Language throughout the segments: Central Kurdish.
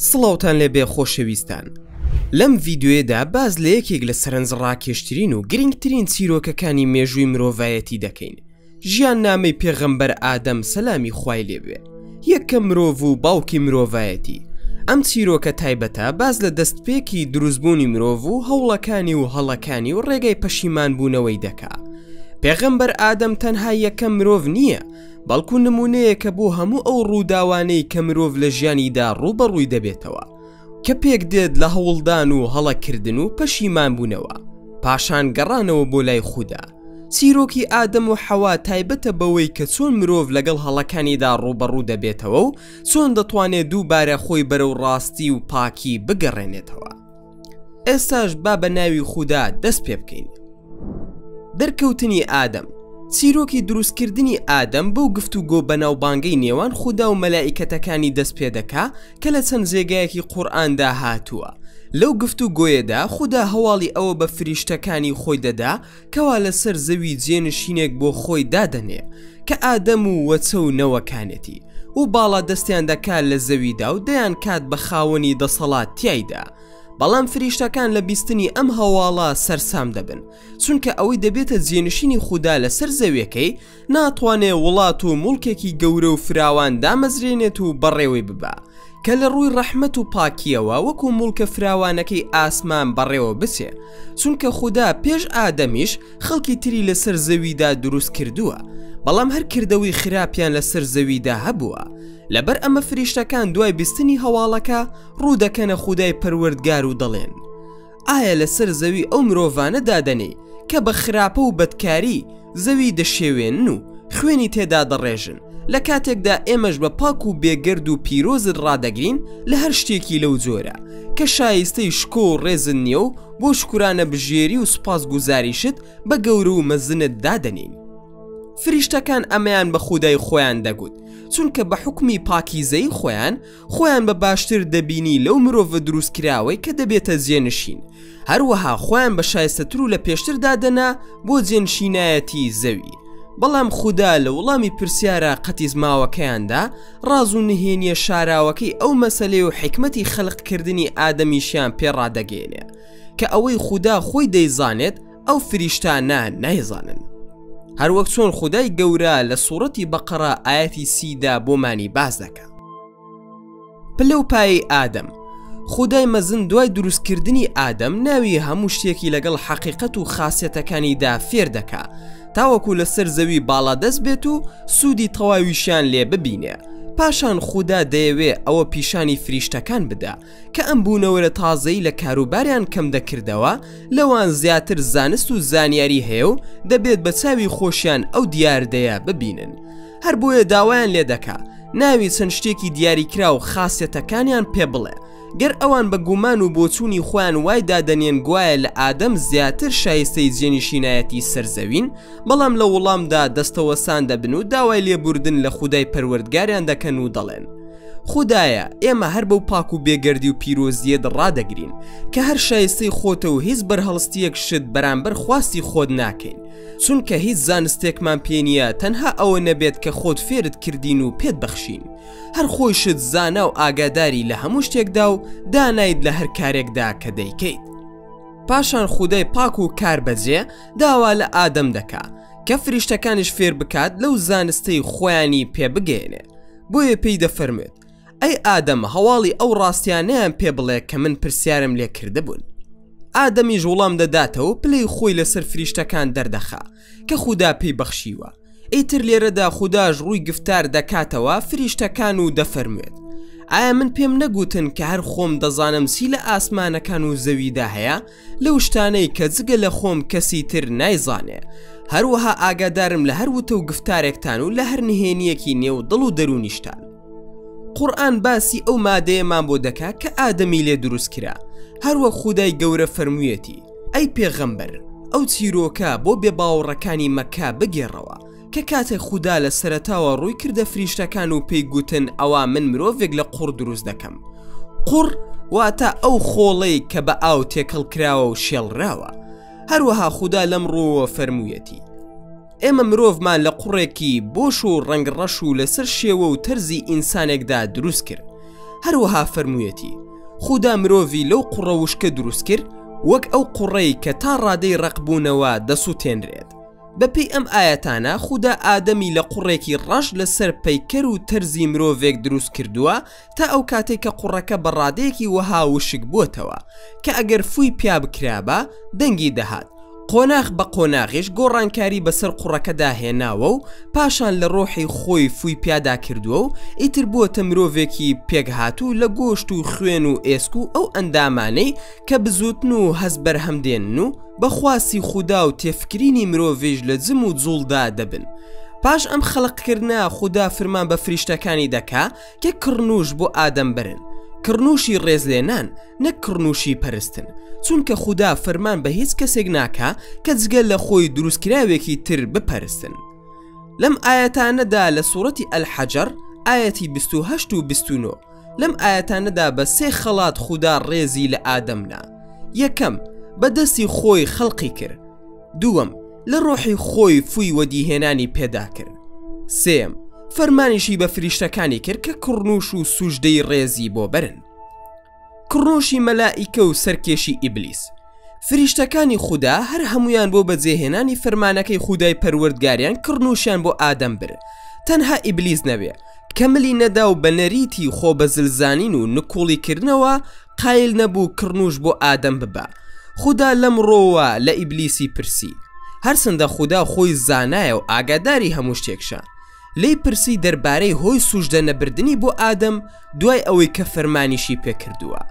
سڵاوتان لێبێ خۆشەویستان لەم ڤیدیۆیەدا باس لە یەکێک لە سەرنجڕاکێشترین و گرنگترین چیرۆکەکانی مێژووی مرۆڤایەتی دەکەین ژیان نامەی پێغەمبەر ئادەم سەلامی خوای لێبێ یەکەم مرۆڤ و باوکی مرۆڤایەتی ئەم چیرۆکە تایبەتە باس لە دەستپێکی دروستبوونی مرۆڤ و هەوڵەکانی و هەڵەکانی و ڕێگای پەشیمانبوونەوەی دەکا پێغەمبەر ئادەم تەنها یەکەم مرۆڤ نییە بەڵکو نمونەیەکە بۆ هەموو ئەو ڕووداوانەی کە مرۆڤ لە ژیانیدا ڕووبەڕووی دەبێتەوە کە پێک دێت لە هەوڵدان و هەڵەکردن و پەشیمانبوونەوە پاشان گەڕانەوە بۆ لای خودا چیرۆکی ئادەم و حەوا تایبەتە بەوەی کە چۆن مرۆڤ لەگەڵ هەڵەکانیدا ڕووبەڕوو دەبێتەوە و چۆن دەتوانێت دووبارە خۆی بەرەو ڕاستی و پاکی بگەڕێنێتەوە ئێستاش با بە ناوی خودا دەست پێ بکەین. دەرکەوتنی ئادەم چیرۆکی دروستکردنی ئادەم بەو گفتوگۆ بەناوبانگەی نێوان خودا و مەلائیکەتەکانی دەست پێ دەکا کە لە چەند جێگایەکی قورئاندا هاتووە لەو گفتوگۆیەدا خودا هەواڵی ئەوە بە فریشتەکانی خۆی دەدا کەوا لەسەر زەوی جێنشینێک بۆ خۆی دادەنێ کە ئادەم و وەچە و نەوەکانێتی و باڵا دەستیان دەکا لە زەویدا و دەیان کات بە خاوەنی دەسەڵات تیایدا بەڵام فریشتەکان لە بیستنی ئەم هەواڵە سەرسام دەبن چونکە ئەوەی دەبێتە جێنشینی خودا لەسەر زەویەکەی ناتوانێ وڵات و موڵکێکی گەورە و فراوان دامەزرێنێت و بەڕێوەی ببا کە لە ڕووی ڕەحمەت و پاکیەوە وەکو موڵکە فراوانەکەی ئاسمان بەڕێوە بچێ چونکە خودا پێش ئادەمیش خەڵکی تری لەسەر زەویدا دروست کردووە بەڵام هەر کردەوەی خراپیان لەسەر زەویدا هەبووە لەبەر ئەمە فریشتەکان دوای بیستنی هەواڵەکە ڕوو دەکەنە خودای پەروەردگار و دەڵێن ئایا لەسەر زەوی ئەو مرۆڤانە دادەنێی کە بە خراپە و بەدکاری زەوی دەشێوێنن و خوێنی تێدا دەڕێژن لە کاتێکدا ئێمەش بە پاک و بێگەرد و پیرۆزت ڕادەگرین لە هەر شتێکی لەو جۆرە کە شایستەی شکۆ و ڕێزت نییە و بۆ شکرانە بژێری و سوپاسگوزاریشت بە گەورە و مەزنت دادەنێین. فریشتەکان ئەمەیان بە خودای خۆیان دەگوت چونکە بە حوکمی پاکیزەیی خۆیان خۆیان بە باشتر دەبینی لەو مرۆڤە دروستکراوەی کە دەبێتە جێنشین، هەروەها خۆیان بە شایستەتر و لە پێشتر دادەنا بۆ جێنشینایەتی زەوی. بەڵام خودا لە وڵامی پرسیارە قەتیسماوەکەیاندا ڕاز و نهێنیە شاراوەکەی ئەو مەسەلەی و حیکمەتی خەلقکردنی ئادەمیشیان پێ ڕادەگەیەنێ کە ئەوەی خودا خۆی دەیزانێت ئەو فریشتانە نایزانن. هەروەک چۆن خودای گەورە لە سوڕەتی بەقەڕە ئایەتی سیدا بۆمانی باس دەکا. پلە و پایەی ئادەم خودای مەزن دوای دروستکردنی ئادەم ناوی هەموو شتێکی لەگەڵ حەقیقەت و خاسیەتەکانیدا فێر دەکا تاوەکو لەسەر زەوی باڵادەست بێت و سوودی تەواویشیان لێ ببینێ پاشان خودا دەیەوێ ئەوە پیشانی فریشتەکان بدا کە ئەم بوونەوەرە تازەی لە کاروباریان کەم دەکردەوە لەوان زیاتر زانست و زانیاری هەیە و دەبێت بە چاوی خۆشیان ئەو دیاردەیە ببینن هەر بۆیە داوایان لێ دەکا ناوی چەند شتێکی دیاریکراو خاسیەتەکانیان پێ بڵێ گەر ئەوان بە گومان و بۆچوونی خۆیان وای دادەنێن گوایە لە ئادەم زیاتر شایستەی جێنشینایەتی سەر زەوین بەڵام لە وڵامدا دەستەوەسان دەبن و داوای لێبوردن لە خودای پەروەردگاریان دەکەن و دەڵێن خودایە ئێمە هەر بەو پاک و بێگەردی و پیرۆزیەت ڕادەگرین کە هەر شایستەی خۆتە و هیچ بەرهەڵستیەک شت بەرامبەر خواستی خۆت ناکەین چونکە هیچ زانستێکمان پێ نییە تەنها ئەوە نەبێت کە خۆت فێرت کردین و پێت بەخشین هەر خۆیشت زانا و ئاگاداری لە هەموو شتێکدا و دانایت لە هەر کارێکدا کە دەیکەیت پاشان خودای پاک و کار بەجێ داوا لە ئادەم دەکا کە فریشتەکانیش فێر بکات لەو زانستەی خۆیانی پێ بگەیەنێ بۆیە پێی دەفەرموێت ئەی ئادەم هەواڵی ئەو ڕاستیانەیان پێ بڵێ کە من پرسیارم لێ کردبوون ئادەمیش وڵام دەداتەوە پلەی خۆی لەسەر فریشتەکان دەردەخا کە خودا پێی بەخشیوە ئیتر لێرەدا خوداش ڕووی گفتار دەکاتەوە فریشتەکان و دەفەرموێت ئایا من پێم نەگوتن کە هەر خۆم دەزانم چی لە ئاسمانەکان و زەویدا هەیە لەو شتانەی کە جگە لە خۆم کەسی تر نایزانێ هەروەها ئاگادارم لە هەر وتە و گفتارێکتان و لە هەر نهێنیەکی نێو دڵ و دەروونیشتان قورئان باسی ئەو مادەیەمان بۆ دەکا کە ئادەمی لێ دروست کرا هەروەک خودای گەورە فەرموویەتی ئەی پێغەمبەر ئەو چیرۆکە بۆ بێباوەڕەکانی مەککە بگێڕەوە کە کاتێک خودا لە سەرەتاوە ڕووی کردە فریشتەکان و پێی گوتن ئەوا من مرۆڤێک لە قوڕ دروست دەکەم قوڕ واتە ئەو خۆڵەی کە بە ئاو تێکەڵ کراوە و شێڵراوە هەروەها خودا لەم ڕووەوە فەرموویەتی ئێمە مرۆڤمان لە قوڕێکی بۆش و ڕەنگ ڕەش و لەسەر شێوە و تەرزی ئینسانێکدا دروست کرد. هەروەها فەرموویەتی، خودا مرۆڤی لەو قوڕە وشکە دروست کرد وەک ئەو قوڕەی کە تا ڕادەی ڕەقبوونەوە دەسوتێنرێت. بەپێی ئەم ئایەتانە خودا ئادەمی لە قوڕێکی ڕەش لەسەر پەیکەر و تەرزی مرۆڤێک دروست کردووە تا ئەو کاتەی کە قوڕەکە بە ڕادەیەکی وەها وشک بووەتەوە کە ئەگەر فووی پیا بکرابا دەنگی دەهات، قۆناغ بە قۆناغیش گۆڕانکاری بەسەر قوڕەکەدا هێناوە و پاشان لە ڕۆحی خۆی فووی پیادا کردووە و ئیتر بووەتە مرۆڤێکی پێکهاتوو لە گۆشت و خوێن و ئێسک و ئەو ئەندامانەی کە بزووتن و هەست بەرهەم دێنن و بە خواستی خودا و تێفکرینی مرۆڤیش لە جم و جوڵدا دەبن. پاش ئەم خەڵقکردنە خودا فرمان بە فریشتەکانی دەکا کە کڕنووش بۆ ئادەم بەرن، کڕنووشی ڕێزلێنان نەک کڕنووشی پەرستن، چونکە خودا فەرمان بە هیچ کەسێک ناکا کە جگە لە خۆی دروستکراوێکی تر بپەرستن. لەم ئایەتانەدا لە سوڕەتی الحجر ئایەتی 28 و 29 لەم ئایەتانەدا بە سێ خەڵات خودا ڕێزی لە ئادەم نا. یەکەم، بە دەستی خۆی خەڵقی کرد. دووەم، لە ڕۆحی خۆی فووی وەدیهێنانی پێدا کرد. سێیەم، فەرمانیشی بە فریشتەکانی کرد کە کڕنووش و سوژدەی ڕێزی بۆ بەرن. کڕنووشی مەلائیکە و سەرکێشی ئیبلیس. فریشتەکانی خودا هەر هەموویان بۆ بەجێهێنانی فەرمانەکەی خودای پەروەردگاریان کڕنووشیان بۆ ئادەم برد، تەنها ئیبلیس نەبێ، کە ملی نەدا و بە نەریتی خۆ بەزلزانین و نکوڵیکردنەوە قایل نەبوو کڕنووش بۆ ئادەم ببا. خودا لەم ڕۆوە لە ئیبلیسی پرسی. هەرچەندە خودا خۆی زانایە و ئاگاداری هەموو شتێکشە. لێی پرسی دەربارەی هۆی سوژدە نەبردنی بۆ ئادەم دوای ئەوەی کە فەرمانیشی پێ کردووە.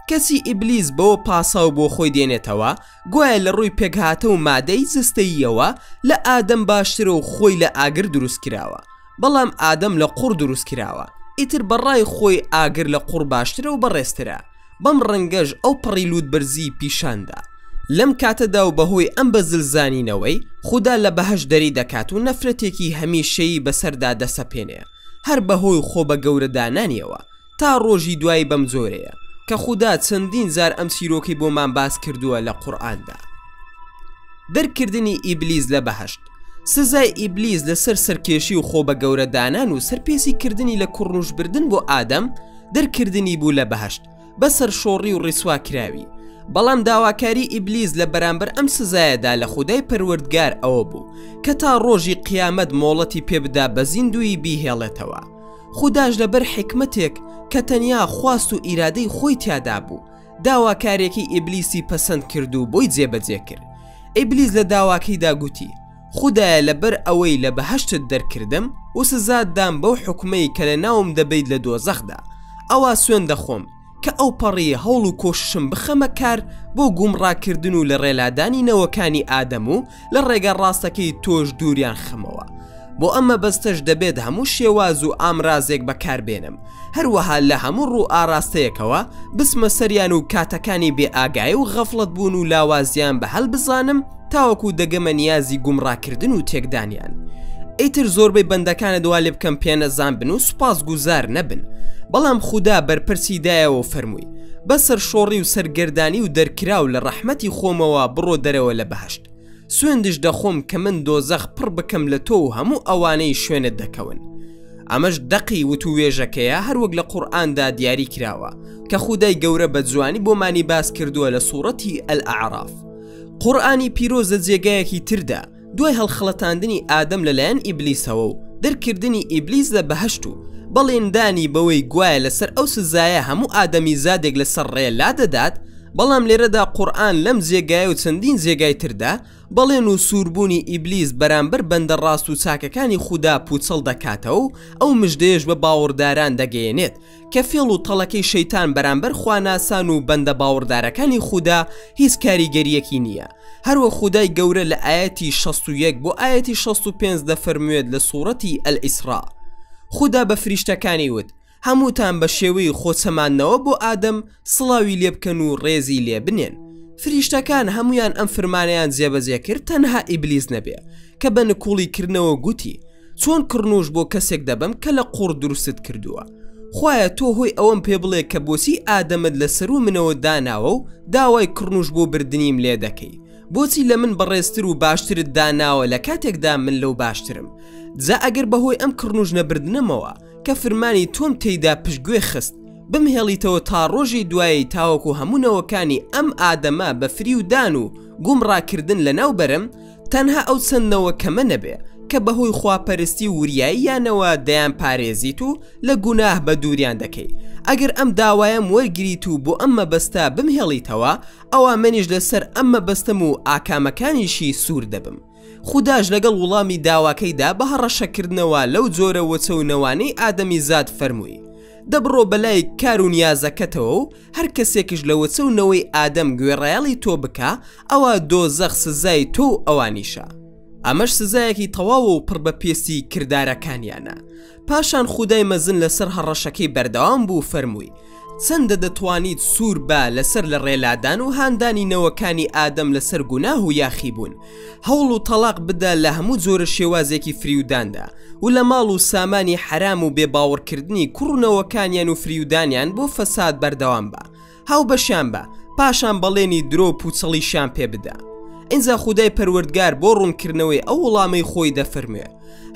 کەچی ئیبلیس بەوە پاساو بۆ خۆی دێنێتەوە گوایە لە ڕووی پێکهاتە و مادەی جەستەییەوە لە ئادەم باشترە و خۆی لە ئاگر دروست کراوە. بەڵام ئادەم لە قوڕ دروست کراوە ئیتر بە ڕای خۆی ئاگر لە قوڕ باشترە و بەڕێزترە، بەم ڕەنگەش ئەو پەڕی لووتبەرزیی پیشان دا. لەم کاتەدا و بەهۆی ئەم بە زل زانینەوەی، خودا لە بەهەشت دەری دەکات و نەفرەتێکی هەمیشەیی بەسەردا دەسەپێنێ، هەر بەهۆی خۆ بە گەورە دانانیەوە، تا ڕۆژی دوایی بەم جۆرەیە، کە خودا چەندین جار ئەم چیرۆکەی بۆمان باس کردووە لە قورئاندا. دەرکردنی ئیبلیس لە بەهەشت. سزای ئیبلیس لەسەر سەرکێشی و خۆ بە گەورە دانان و سەرپێچی کردنی لە کوڕنوش بردن بۆ ئادەم، دەرکردنی بوو لە بەهەشت بە سەرشۆڕی و ڕیسوا کراوی. بەڵام داواکاری ئیبلیس لە بەرامبەر ئەم سزایەدا لە خودای پەروەردگار ئەوە بوو کە تا ڕۆژی قیامەت مۆڵەتی پێ بدا بە زیندوویی بیهێڵێتەوە. خوداش لەبەر حیکمەتێک کە تەنیا خواست و ئیرادەی خۆی تیادا بوو، داواکاریەکەی ئیبلیسی پەسەند کرد و بۆی جێبەجێ کرد. ئیبلیس لە داواکەیدا گوتی، خودایە لەبەر ئەوەی لە بەهەشتت دەرکردم و سزات دام بەو حوکمەی کە لەناوم دەبەیت لە دۆزەخدا، ئەوا سوێند دەخۆم کە ئەوپەڕی هەوڵ و کۆششم بخەمە کار بۆ گومڕاکردن و لەڕێلادانی نەوەکانی ئادەم و لە ڕێگا ڕاستەکەی تۆش دووریان خەمەوە. بۆ ئەم مەبەستەش دەبێت هەموو شێواز و ئامرازێک بەکار بێنم، هەروەها لە هەموو ڕوو ئاراستەیەکەوە بچمە سەریان و کاتەکانی بێ ئاگایی و غەفڵەت بوون و لاوازیان بە هەل بزانم تاوەکو دەگەمە نیازی گومڕاکردن و تێکدانیان. ئیتر زۆربەی بەندەکانت وا لێ بکەم پێنەزان بن و سوپاسگوزار نەبن. بەڵام خودا بەرپەرچی دایەوە و فەرمووی، بە سەرشۆڕی و سەرگەردانی و دەرکراو لە ڕەحمەتی خۆمەوە بڕۆ دەرەوە لە بەهەشت. سوێندش دەخۆم کە من دۆزەخ پڕ بکەم لە تۆ و هەموو ئەوانەی شوێنت دەکەون. ئەمەش دەقی وتووێژەکەیە هەروەک لە قورئاندا دیاری کراوە کە خودای گەورە بە جوانی بۆمانی باس کردووە لە سوڕەتی الأعراف. قورئانی پیرۆز لە جێگایەکی تردا دوای هەڵخەڵەتاندنی ئادەم لەلایەن ئیبلیسەوە و دەرکردنی ئیبلیس لە بەهەشت و بەڵێندانی بەوەی گوایە لەسەر ئەو سزایە هەموو ئادەمیزادێک لەسەر ڕێ لادەدات، بەڵام لێرەدا قورئان لەم جێگایە و چەندین جێگای تردا بەڵێن و سووربوونی ئیبلیس بەرامبەر بەندە ڕاست و چاکەکانی خودا پووچەڵ دەکاتەوە و ئەو مژدەیەش بە باوەڕداران دەگەیەنێت کە فێڵ و تەڵەکەی شەیتان بەرامبەر خواناسان و بەندە باوەڕدارەکانی خودا هیچ کاریگەرییەکی نییە هەروەک خودای گەورە لە ئایەتی 61 بۆ ئایەتی 65 دەفەرموێت لە سوڕەتی الئیسراء خودا بە فریشتەکانی وت هەمووتان بە شێوەی خۆچەماندنەوە بۆ ئادەم سڵاوی لێ بکەن و ڕێزی لێ بنێن فریشتەکان هەموویان ئەم فرمانەیان جێبەجێ کرد تەنها ئیبلیس نەبێ کە بە نکوڵی کردنەوە گوتی چۆن کڕنوش بۆ کەسێک دەبەم کە لە قوڕ دروستت کردووە؟ خوایە تۆ هۆی ئەوەم پێ بڵێ کە بۆچی ئادەمت لە سەروو منەوە داناوە و داوای کڕنوش بۆ بردنیم لێ دەکەی؟ بۆچی لە من بەڕێزتر و باشترت داناوە لە کاتێکدا من لەو باشترم؟ جا ئەگەر بەهۆی ئەم کڕنوش نەبردنەمەوە کە فرمانی تۆم تێیدا پشتگوێ خست، بمهێڵیتەوە تا ڕۆژی دوایی تاوەکو هەموو نەوەکانی ئەم ئادەمە بە فریودان و گومڕاکردن لەناو بەرم، تەنها ئەو چەند نەوە کەمە نەبێ کە بەهۆی خواپەرستی و وریاییانەوە دەیانپارێزیت و لە گوناه بەدووریان دەکەی، ئەگەر ئەم داوایەم وەرگریت و بۆ ئەم مەبەستە بمهێڵیتەوە، ئەوا منیش لەسەر ئەم مەبەستەم و ئاکامەکانیشی سوور دەبم. خوداش لەگەڵ وڵامی داواکەیدا بە هەڕەشەکردنەوە لەو جۆرە وەچە و نەوانەی ئادەمیزاد فەرمووی، دە بڕۆ بەلای کار و نیازەکەتەوە و هەر کەسێکش لە وەچە و نەوەی ئادەم گوێڕایەڵی تۆ بکا ئەوا دۆزەخ سزای تۆ و ئەوانیشە. ئەمەش سزایەکی تەواوە و پڕ بە پێستی کردارەکانیانە. پاشان خودای مەزن لەسەر هەڕەشەکەی بەردەوام بوو و فەرمووی، چەندە دەتوانیت سوور بە لەسەر لە ڕێلادان و هاندانی نەوەکانی ئادەم لەسەر گوناه و یاخیبوون، هەوڵ و تەڵاق بدە لە هەموو جۆرە شێوازێکی فریوداندا و لە ماڵ و سامانی حەرام و بێ باوەڕکردنی کوڕ و نەوەکانیان و فریودانیان بۆ فەساد بەردەوام بە، هاوبەشیان بە، پاشان بەڵێنی درۆ و پوچەڵیشیان پێ بدە. ئینجا خودای پەروەردگار بۆ ڕوونکردنەوەی ئەو وڵامەی خۆی دەفەرموێ،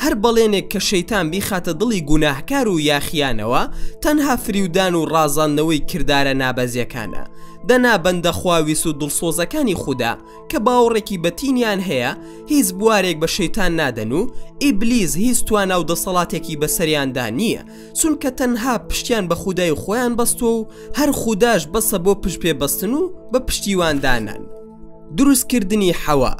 هەر بەڵێنێک کە شەیتان بیخاتە دڵی گوناهکار و یاخیانەوە تەنها فریودان و ڕازاندنەوەی کردارە نابەجێکانە، دەنا بەندە خواویست و دڵسۆزەکانی خودا کە باوەڕێکی بەتینیان هەیە هیچ بوارێک بە شەیتان نادەن و ئیبلیس هیچ توانا و دەسەڵاتێکی بەسەریاندا نییە چونکە تەنها پشتیان بە خودای خۆیان بەستووە و هەر خوداش بەسە بۆ پشت پێ بەستن و بە پشتیوان دانان. دروستکردنی حەوا.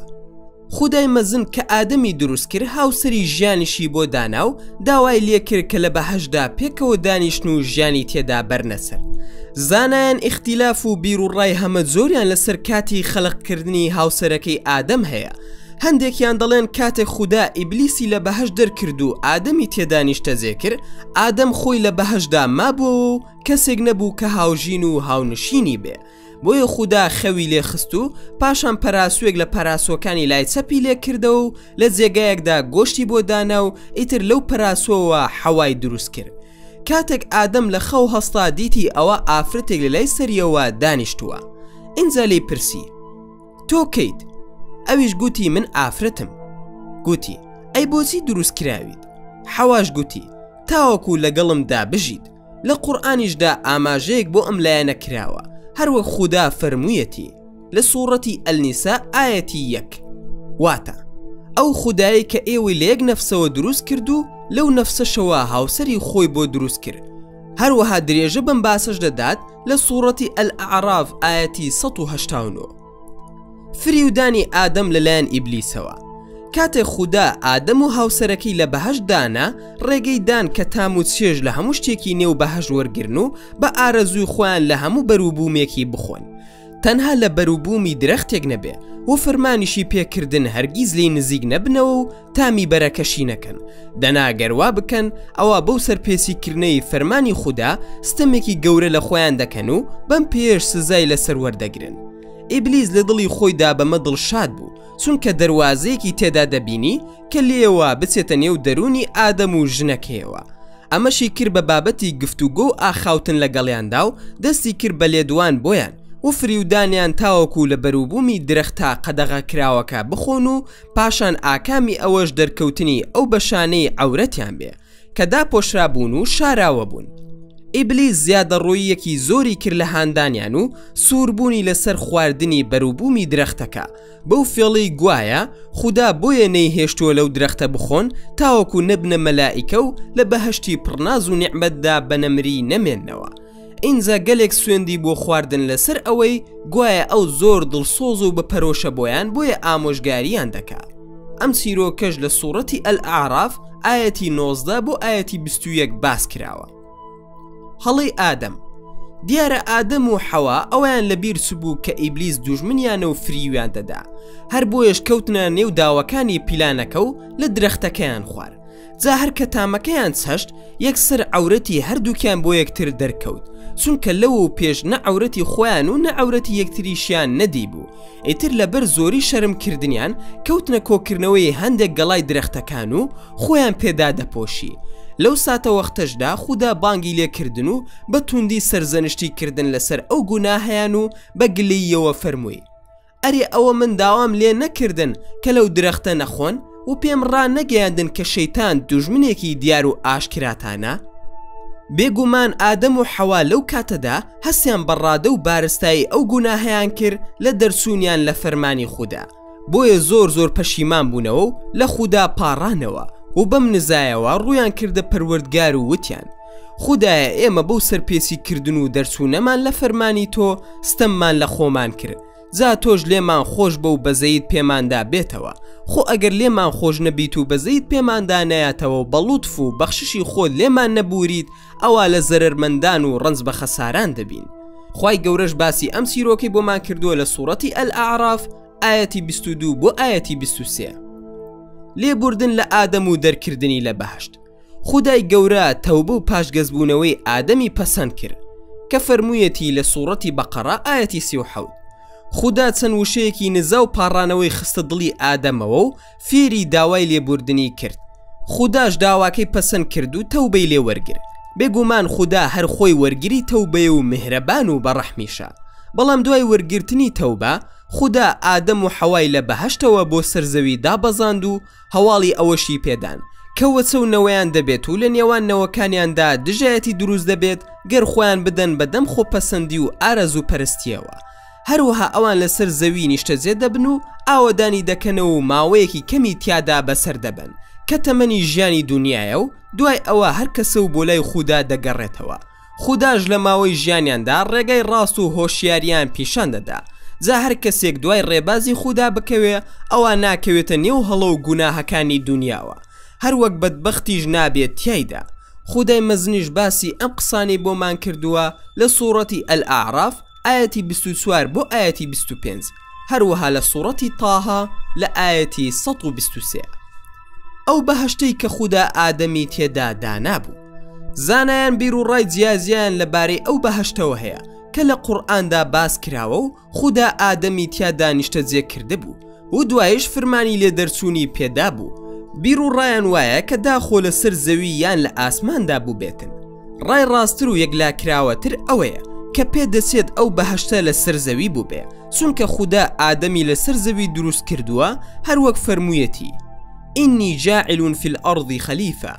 خودای مەزن کە ئادەمی دروست کرد هاوسەری ژیانیشی بۆ دانا و داوای لێ کرد کە لە بەهەشتدا پێکەوە دانیشن و ژیانی تێدا بەرنە سەر. زانایان ئیختیلاف و بیروڕای هەمە جۆریان لەسەر کاتی خەلقکردنی هاوسەرەکەی ئادەم هەیە، هەندێکیان دەڵێن کاتێک خودا ئیبلیسی لە بەهەشت دەرکرد و ئادەمی تێدا نیشتەجێ کرد، ئادەم خۆی لە بەهەشتدا مابووەوە و کەسێک نەبوو کە هاوژین و هاونشینی بێ، بۆیە خودا خەوی لێ خست و پاشان پەراسوێک لە پەراسوەکانی لای چەپی لێ کردەوە و لە جێگایەکدا گۆشتی بۆ دانا و ئیتر لەو پەراسوەوە حەوای دروست کرد. کاتێک ئادەم لە خەو هەستا دیتی ئەوە ئافرەتێک لە لای سەریەوە دانیشتووە. ئینجا لێی پرسی. تۆ کەیت؟ ئەویش گوتی من ئافرەتم. گوتی ئەی بۆچی دروست کراویت؟ حەواش گوتی تاوەکو لەگەڵمدا بژیت. لە قورئانیشدا ئاماژەیەک بۆ ئەم لایەنە کراوە هەروەک خودا فەرموویەتی لە سوڕەتی النساء ئایەتی یەک واتە ئەو خودایەی کە ئێوەی لە یەک نەفسەوە دروست کرد و لەو نەفسەشەوە هاوسەری خۆی بۆ دروست کرد هەروەها درێژە بەم باسەش دەدات لە سوڕەتی الأعراف ئایەتی 189. فریودانی ئادەم لەلایەن ئیبلیسەوە. کاتێک خودا ئادەم و هاوسەرەکەی لە بەهەشت دانا، ڕێگەی دان کە تام و چێژ لە هەموو شتێکی نێو بەهەشت وەرگرن و بە ئارەزووی خۆیان لە هەموو بەروبوومێکی بخۆن، تەنها لە بەروبوومی درەختێک نەبێ، و فەرمانیشی پێکردن هەرگیز لێی نزیک نەبنەوە و تامی بەرەکەشی نەکەن، دەنا گەر وا بکەن ئەوا بەو سەرپێچی کردنەی فەرمانی خودا ستەمێکی گەورە لە خۆیان دەکەن و بەم پێیەش سزای لەسەر وەردەگرن. ئیبلیس لە دڵی خۆیدا بەمە دڵشاد بوو، چونکە دەروازەیەکی تێدا دەبینی کە لێیەوە بچێتە نێو دەروونی ئادەم و ژنەکەیەوە. ئەمەشی کرد بە بابەتی گفتوگۆ و ئاخاوتن لەگەڵیاندا و دەستی کرد بە لێدوان بۆیان و فریودانیان تاوەکو لە بەروبوومی درەختە قەدەغەکراوەکە بخۆن و پاشان ئاکامی ئەوەش دەرکەوتنی ئەو بەشانەی عەورەتیان بێ کە داپۆشرابوون و شاراوە بوون. ئیبلیس زیادەڕۆییەکی زۆری کرد لە هاندانیان و سووربوونی لەسەر خواردنی بەروبوومی درەختەکە، بەو فێڵەی گوایە خودا بۆیە نەیهێشتووە لەو درەختە بخۆن تاوەکو نەبنە مەلائیکە و لە بەهەشتی پڕناز و نیعمەتدا بە نەمری نەمێننەوە. ئینجا گەلێک سوێندی بۆ خواردن لەسەر ئەوەی گوایە ئەو زۆر دڵسۆز و بە پەرۆشە بۆیان بۆیە ئامۆژگاریان دەکا. ئەم چیرۆکەش لە سوڕەتی الأعراف ئایەتی 19 بۆ ئایەتی 21 باس کراوە. هەڵەی ئادەم دیارە ئادەم و حەوا ئەویان لە بیر چبوو کە ئیبلیس دوژمنیانە و فریویان دەدا هەر بۆیەش کەوتنە نێو داوەکانی پیلانەکە و لە درەختەکەیان خوارد جا هەر کە تامەکەیان چەشت یەکسەر عەورەتی هەردووکیان بۆ یەکتر دەرکەوت چونکە لەوە و پێش نە عەورەتی خۆیان و نە عەورەتی یەکتریشیان نەدیبوو ئیتر لەبەر زۆری شەرم کردنیان کەوتنە کۆکردنەوەی هەندێک گەڵای درەختەکان و خۆیان پێدا دەپۆشی لەو ساتەوەختەشدا خودا بانگی لێکردن و بە توندی سەرزەنشتی کردن لەسەر ئەو گوناهەیان و بە گلەییەوە فەرمووی ئەرێ ئەوە من داوام لێ نەکردن کە لەو درەختە نەخۆن و پێم ڕانەگەیاندن کە شەیتان دوژمنێکی دیار و ئاشکراتانە؟ بێگومان ئادەم و حەوا لەو کاتەدا هەستیان بە ڕادە و بارستایی ئەو گوناهەیان کرد لە دەرچوونیان لە فەرمانی خودا، بۆیە زۆر زۆر پەشیمان بوونەوە و لە خودا پاڕانەوە و بەم نزایەوە ڕوویان کردە پەروەردگار و وتیان، خودایە ئێمە بەو سەرپێچی کردن و دەرچوونەمان لە فەرمانی تۆ ستەممان لە خۆمان کرد، جا تۆش لێمان خۆش بە و بەزەیت پێماندا بێتەوە، خۆ ئەگەر لێمان خۆش نەبیت و بەزەیت پێماندا نەیاتەوە و بە ڵوتف و بەخششی خۆت لێمان نەبووریت ئەوا لە زەرەرمەندان و ڕەنج بە خەساران دەبین. خوای گەورەش باسی ئەم چیرۆکەی بۆمان کردووە لە سوڕەتی الأعراف ئایەتی 22 بۆ ئایەتی 23. لێبوردن لە ئادەم و دەرکردنی لە بەهەشت. خودای گەورە تەوبە و پاشگەزبوونەوەی ئادەمی پەسەند کرد کە فەرموویەتی لە سوڕەتی بەقەڕە ئایەتی 37 خودا چەند وشەیەکی نزا و پاڕانەوەی خستە دڵی ئادەمەوە و فێری داوای لێبوردنی کرد خوداش داواکەی پەسەند کرد و تەوبەی لێ وەرگر بێگومان خودا هەر خۆی وەرگری تەوبەیە و میهرەبان و بەڕەحمیشە بەڵام دوای وەرگرتنی تەوبە خودا ئادەم و حەوای لە بەهەشتەوە بۆ سەر زەوی دابەزاند و هەواڵی ئەوەشی پێدان کە وەچە و نەوەیان دەبێت و لە نێوان نەوەکانیاندا دژایەتی دروست دەبێت گەر خۆیان بدەن بە دەم خۆپەسەندی و ئارەزوو پەرستیەوە هەروەها ئەوان لەسەر زەوی نیشتەجێ دەبن و ئاوەدانی دەکەنەوە و ماوەیەکی کەمی تیادا بەسەر دەبەن کە تەمەنی ژیانی دونیایە و دوای ئەوە هەر کەسە و بۆ لای خودا دەگەڕێتەوە خوداش لە ماوەی ژیانیاندا ڕێگای ڕاست و هۆشیاریان پیشان دەدا، جا هەر کەسێک دوای ڕێبازی خودا بکەوێ ئەوا ناکەوێتە نێو هەڵە و گوناهەکانی دونیاوە، هەروەک بەدبەختیش نابێت تیایدا. خودای مەزنیش باسی ئەم قسانەی بۆمان کردووە لە سوڕەتی الاعراف ئایەتی 24 بۆ ئایەتی 25، هەروەها لە سوڕەتی طه لە ئایەتی 123. ئەو بەهەشتەی کە خودا ئادەمی تێدا دانابوو. زانایان بیروڕای جیاجیایان لەبارەی ئەو بەهەشتەوە هەیە کە لە قورئاندا باس کراوە و خودا ئادەمی تیادا نیشتەجێ کردبوو و دوایش فرمانی لێ دەرچوونی پێدابوو. بیروڕایان وایە کە داخۆ لەسەر زەوی یان لە ئاسماندا بووبێتن. ڕای ڕاستتر و یەکلاکراوەتر ئەوەیە کە پێدەچێت ئەو بەهەشتە لەسەر زەوی بووبێ، چونکە خودا ئادەمی لەسەر زەوی دروست کردووە هەروەک فەرموویەتی، إني جاعل في الأرض خليفة،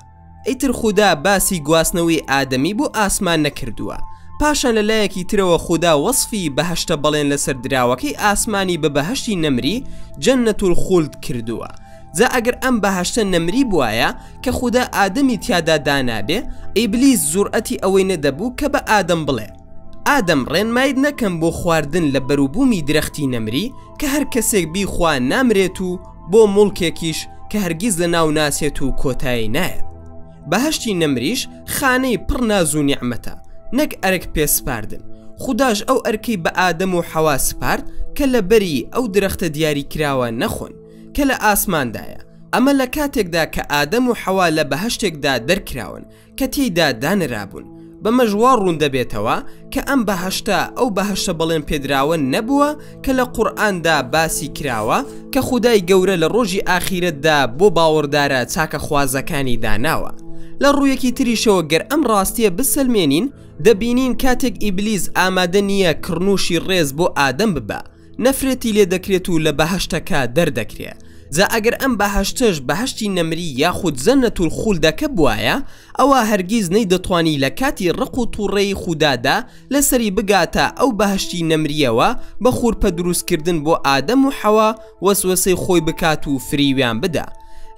ئیتر خودا باسی گواستنەوەی ئادەمی بۆ ئاسمان نەکردووە، پاشان لە لایەکی ترەوە خودا وەسفی بەهەشتە بەڵێن لەسەر دراوەکەی ئاسمانی بە بەهەشتی نەمری، جنة الخلد، کردووە، جا ئەگەر ئەم بەهەشتە نەمری بوایە کە خودا ئادەمی تیادا دانابێ، ئیبلیس جورئەتی ئەوەی نەدەبوو کە بە ئادەم بڵێ، ئادەم ڕێنمایت نەکەم بۆ خواردن لە بەروبوومی درەختی نەمری کە هەر کەسێک بیخوا نامرێت و بۆ موڵکێکیش کە هەرگیز لە ناو ناچێت و کۆتایی نایەت. بەهەشتی نەمریش خانەی پڕ ناز و نیعمەتە نەک ئەرک پێ سپاردن. خوداش ئەو ئەرکەی بە ئادەم و حەوا سپارد کە لە بەری ئەو درەختە دیاریکراوە نەخۆن کە لە ئاسماندایە، ئەمە لە کاتێکدا کە ئادەم و حەوا لە بەهەشتێکدا دەرکراون کە تێیدا دانرابوون، بەمەش وا ڕوون دەبێتەوە کە ئەم بەهەشتە ئەو بەهەشتە بەڵێن پێدراوە نەبووە کە لە قورئاندا باسی کراوە کە خودای گەورە لە ڕۆژی ئاخیرەتدا بۆ باوەڕدارە چاکەخوازەکانی داناوە. لە ڕوویەکی تریشەوە گەر ئەم ڕاستیە بسەلمێنین دەبینین کاتێک ئیبلیس ئامادە نییە کڕنووشی ڕێز بۆ ئادەم ببا، نەفرەتی لێ دەکرێت و لە بەهەشتەکە دەردەکرێ، جا ئەگەر ئەم بەهەشتەش بەهەشتی نەمری یاخود جنة الخلد ەکە بوایە ئەوا هەرگیز نەیدەتوانی لە کاتی ڕق و توڕەیی خودادا لەسەری بگاتە ئەو بەهەشتی نەمریەوە بە خورپە دروستکردن بۆ ئادەم و حەوا وەسوەسەی خۆی بکات و فریویان بدا.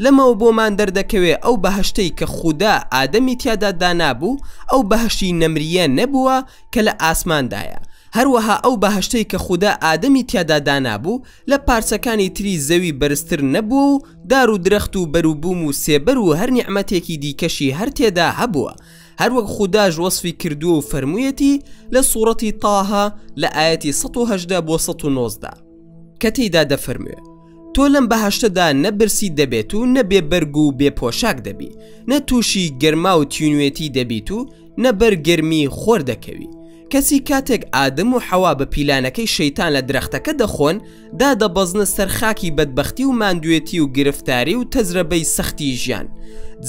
لەمەوە بۆمان دەردەکەوێ ئەو بەهەشتەی کە خودا ئادەمی تیادا دانابوو ئەو بەهەشتی نەمریە نەبووە کە لە ئاسماندایە، هەروەها ئەو بەهەشتەی کە خودا ئادەمی تیادا دانابوو لە پارچەکانی تری زەوی بەرزتر نەبووە و دار و درەخت و بەروبووم و سێبەر و هەر نیعمەتێکی دیکەشی هەر تێدا هەبووە هەروەک خوداش وەسفی کردووە و فەرموویەتی لە سوڕەتی طه لە ئایەتی 118 بۆ 119 کە تێیدا دەفەرموێ تۆ لەم بەهەشتەدا نە برسی دەبێت و نە بێ بەرگ و بێ پۆشاک دەبی نە تووشی گەرما و تینوێتی دەبیت و نە بەر گەرمی خۆر دەکەوی. کەچی کاتێک ئادەم و حەوا بە پیلانەکەی شەیتان لە درەختەکە دەخۆن، دادەبەزنە سەر خاکی بەدبەختی و ماندوێتی و گرفتاری و تەجرەبەی سەختی ژیان.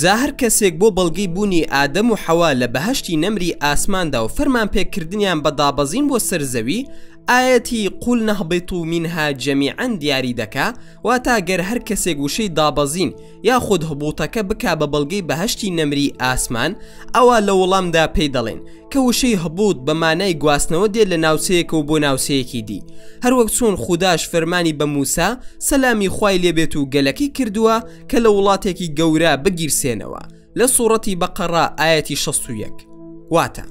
جا هەر کەسێک بۆ بەڵگەی بوونی ئادەم و حەوا لە بەهەشتی نەمری ئاسماندا و فەرمانپێکردنیان بە دابەزین بۆ سەر زەوی، ئایەتی، قلنا اهبطوا منها جمیعا، دیاری دەکا، واتە گەر هەر کەسێک وشەی دابەزین یاخود هبوطەکە بکا بە بەڵگەی بەهەشتی نەمری ئاسمان، ئەوا لە وەڵامدا پێی دەڵێن، کە وشەی هبوط بە مانای گواستنەوە دێت لە ناوچەیەکەوە بۆ ناوچەیەکی دی، هەروەک چۆن خوداش فەرمانی بە موسا، سەلامی خوای لێبێت و گەلەکەی کردووە کە لە وڵاتێکی گەورە بگیرسێنەوە، لە سوڕەتی بەقەڕە ئایەتی 61. واتە،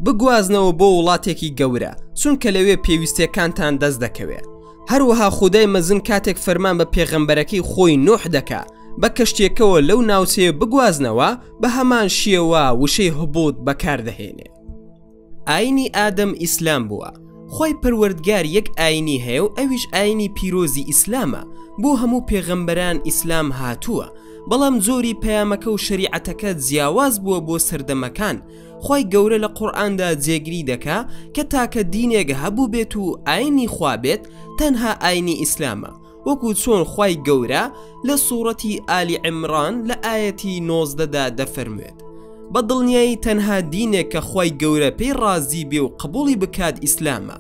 بگوازنەوە بۆ وڵاتێکی گەورە، چونکە لەوێ پێویستیەکانتان دەست دەکەوێ. هەروەها خودای مەزن کاتێک فەرمان بە پێغەمبەرەکەی خۆی نوح دەکا بە کەشتیەکەوە لەو ناوچەیە بگوازنەوە، بە هەمان شێوە وشەی هبوط بەکار دەهێنێ. ئاینی ئادەم ئیسلام بووە. خوای پەروەردگار یەک ئاینی هەیە و ئەویش ئاینی پیرۆزی ئیسلامە، بۆ هەموو پێغەمبەران ئیسلام هاتووە، بەڵام جۆری پەیامەکە و شەریعەتەکە جیاواز بووە بۆ سەردەمەکان، خوای گەورە لە قورئاندا جێگری دەکا کە تاکە دینێک هەبووبێت و ئاینی خوا بێت تەنها ئاینی ئیسلامە، وەکو چۆن خوای گەورە لە سوڕەتی ئالی عیمڕان لە ئایەتی 19 دا دەفەرموێت، بە دڵنیایی تەنها دینێک کە خوای گەورە پێی ڕازی بێ و قبوڵی بکات ئیسلامە،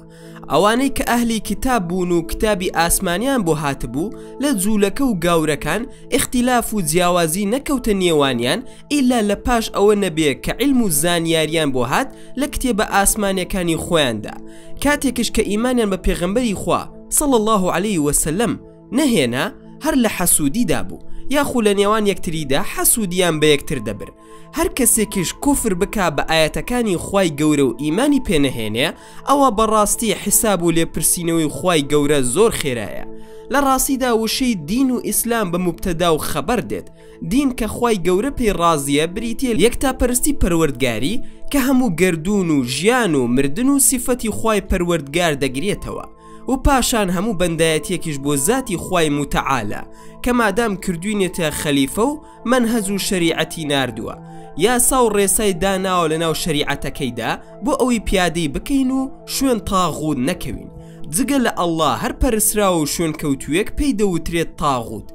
ئەوانەی کە ئەهلی کتاب بوون و کتابی ئاسمانیان بۆ هاتبوو لە جوولەکە و گاورەکان ئیختیلاف و جیاوازی نەکەوتە نێوانیان ئیلا لە پاش ئەوە نەبێ کە عیلم و زانیاریان بۆ هات لە کتێبە ئاسمانیەکانی خۆیاندا کاتێکش کە ئیمانیان بە پێغەمبەری خوا، صلی اللە علیه وسلم، نەهێنا هەر لە حەسوودیدا بوو یاخو لە نێوان یەکتریدا حەسوودیان بە یەکتر دەبرد هەر کەسێکیش کوفر بکا بە ئایەتەکانی خوای گەورە و ئیمانی پێ نەهێنێ ئەوا بەڕاستی حیساب و لێپرسینەوەی خوای گەورە زۆر خێرایە لە ڕاستیدا وشەی دین و ئیسلام بە موبتەدا و خەبەر دێت دین کە خوای گەورە پێی ڕازیە بریتیە لە یەکتاپەرستی پەروەردگاری کە هەموو گەردوون و ژیان و مردن و سیفەتی خوای پەروەردگار دەگرێتەوە و پاشان هەموو بەندایەتیەکیش بۆ زاتی خوای موتەعالە کە مادام کردوینێتە خەلیفە و مەنهەج و شەریعەتی ناردووە یاسا و ڕێسای داناوە لەناو شەریعەتەکەیدا بۆ ئەوەی پیادەی بکەین و شوێن تاغوت نەکەوین جگە لە اللە هەر پەرستراو و شوێنکەوتوویەک پێی دەوترێت تاغوت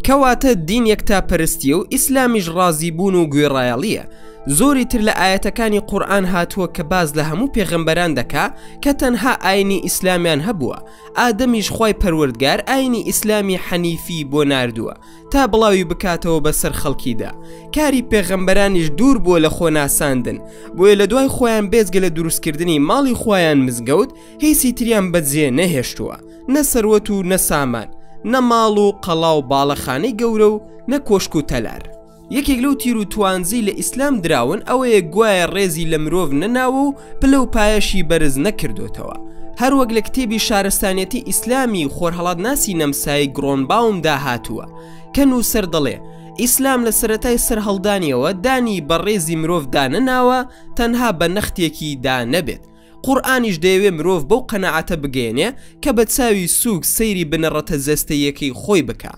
کەواتە دین یەکتاپەرستیە و ئیسلامیش ڕازیبوون و گوێڕایەڵیە. زۆری تر لە ئایەتەکانی قورئان هاتووە کە باس لە هەموو پێغەمبەران دەکا کە تەنها ئاینی ئیسلامیان هەبووە، ئادەمیش خوای پەروەردگار ئاینی ئیسلامی حەنیفی بۆ ناردووە تا بڵاوی بکاتەوە بەسەر خەڵکیدا، کاری پێغەمبەرانیش دوور بووە لە خۆناساندن، بۆیە لە دوای خۆیان بێجگە لە دروستکردنی ماڵی خوایان مزگەوت هیچی تریان بەجێ نەهێشتووە، نە سەروەت و نە سامان، نە ماڵ و قەڵا و باڵەخانەی گەورە و نە کۆشک و تەلار. یەکێک لەو تیر و توانجەی لە ئیسلام دراون ئەوەیە گوایە ڕێزی لە مرۆڤ نەناوە و پلە و پایەشی بەرز نەکردۆتەوە. هەروەک لە کتێبی شارستانیەتی ئیسلامی خۆرهەڵاتناسی نەمسایی گرۆنباومدا هاتووە کە نووسەر دەڵێ، ئیسلام لە سەرەتای سەرهەڵدانیەوە دانی بە ڕێزی مرۆڤدا نەناوە تەنها بە نەختێکی دا نەبێت، قورئانیش دەیەوێ مرۆڤ بەو قەناعەتە بگەیەنێ کە بە چاوی سووک سەیری بنەڕەتە جەستەییەکەی خۆی بکا.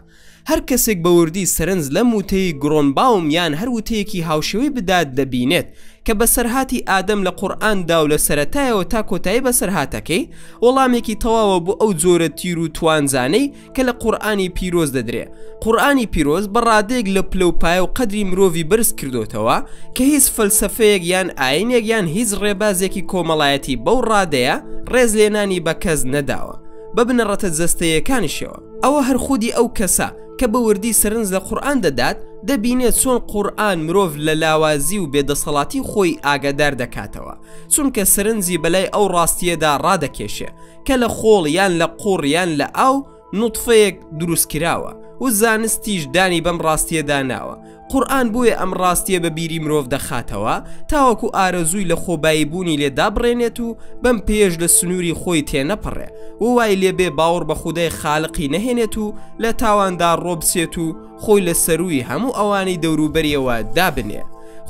هەر کەسێک بە وردی سەرنج لەم وتەی گرۆنباوم یان هەر وتەیەکی هاوشێوەی بدات دەبینێت کە بەسەرهاتی ئادەم لە قورئاندا و لە سەرەتایەوە تا کۆتایی بەسەرهاتەکەی وەڵامێکی تەواوە بۆ ئەو جۆرە تیر و توانجانەی کە لە قورئانی پیرۆز دەدرێ. قورئانی پیرۆز بە ڕادەیەک لە پلە و پایە و قەدری مرۆڤی بەرز کردۆتەوە کە هیچ فەلسەفەیەک یان ئاینێک یان هیچ ڕێبازێکی کۆمەڵایەتی بەو ڕادەیە ڕێزلێنانی بە کەس نەداوە بە بنەڕەتە جەستەییەکانیشەوە. ئەوە هەر خودی ئەو کەسە کە بە وردی سەرنج لە قورئان دەدات دەبینێت چۆن قورئان مرۆڤ لە لاوازی و بێدەسەڵاتی خۆی ئاگادار دەکاتەوە چونکە سەرنجی بەلای ئەو ڕاستییەدا ڕادەکێشێ کە لە خۆڵ یان لە قوڕ یان لە ئاو نوتفەیەک دروستکراوە و زانستیش دانی بەم ڕاستیەدا ناوە قورئان بۆیە ئەم ڕاستیە بە بیری مرۆڤ دەخاتەوە تاوەکو ئارەزووی لە خۆبایی بوونی لێ دابڕێنێت و بەم پێیەش لە سنووری خۆی تێنەپەڕێ و وای لێبێ باوەڕ بە خودای خالقی نەهێنێت و لە تاواندا ڕۆبچێت و خۆی لە سەرووی هەموو ئەوانەی دەوروبەریەوە دابنێ.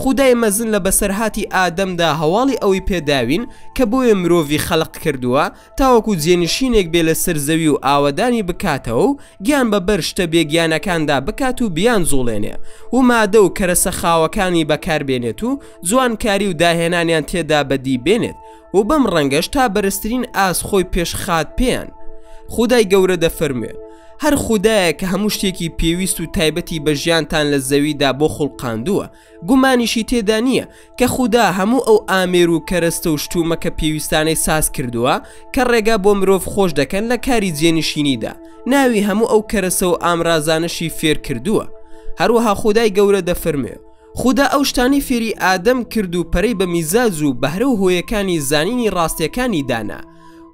خودای مەزن لە بەسەرهاتی ئادەمدا هەواڵی ئەوەی پێداوین کە بۆیە مرۆڤی خەلق کردووە تاوەکو جێنشینێک بێ لەسەر زەوی و ئاوەدانی بکاتەوە و گیان بە بەر شتە بێگیانەکاندا بکات و بیانجوڵێنێ و مادە و کەرەسە خاوەکانی بەکار بێنێت و جوانکاری و داهێنانیان تێدا بەدی بێنێت و بەم ڕەنگەش تا بەرزترین ئاست خۆی پێشخات پێیان. خودای گەورە دەفەرموێ، هەر خودایە کە هەموو شتێکی پێویست و تایبەتی بە ژیانتان لە زەویدا بۆ خوڵقاندووە، گومانیشی تێدا نییە کە خودا هەموو ئەو ئامێر و کەرەستە و شتومەکە پێویستانەی ساز کردووە کە ڕێگا بۆ مرۆڤ خۆش دەکەن لە کاری جێنشینیدا، ناوی هەموو ئەو کەرەسە و ئامرازانەشی فێر کردووە. هەروەها خودای گەورە دەفەرموێ، خودا ئەو شتانەی فێری ئادەم کرد و پەرەی بە میزاج و بەهرە و هۆیەکانی زانینی ڕاستیەکانی دانا